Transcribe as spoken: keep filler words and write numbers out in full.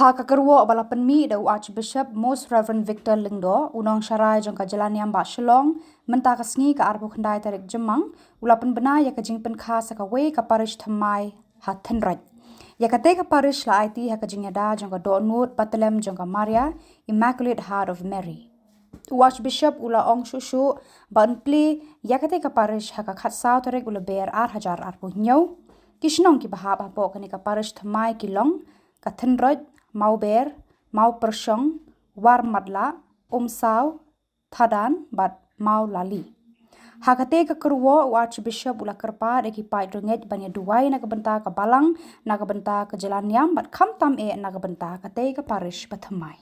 Ha ka kyrwoh ba la pynmih da u Archbishop Most Reverend Victor Lyngdoh, u nongsharai jong ka jylla niam bah Shillong, mynta ka sngi ka arphew khyndai tarik Jymmang, u la pynbna ïa ka jingpynkha sa kawei ka parish thymmai ha Thynroit. Ïa katei ka parish la aiti ha ka jingïada jong ka dohnud Bathlem jong ka Maria, Immaculate Heart of Mary. U Archbishop u la ong shuh shuh ba yn plie ïa katei ka parish ha ka khatsaw tarik u Lber ar hajar arphew hynñiew. Ki shnong kiba hap hapoh kane ka parish thymmai ki long ka Thynroit, Mawber, Mawpyrshong, Warmatlah, Umsaw, Thadan bad Mawlali. Ha katei ka kyrwoh u Archbishop u la kyrpad ïa ki paid rangeit ban ïa duwai na ka bynta ka balang, na ka bynta ka jylla niam bad khamtam eh na ka bynta katei ka parish ba thymmai.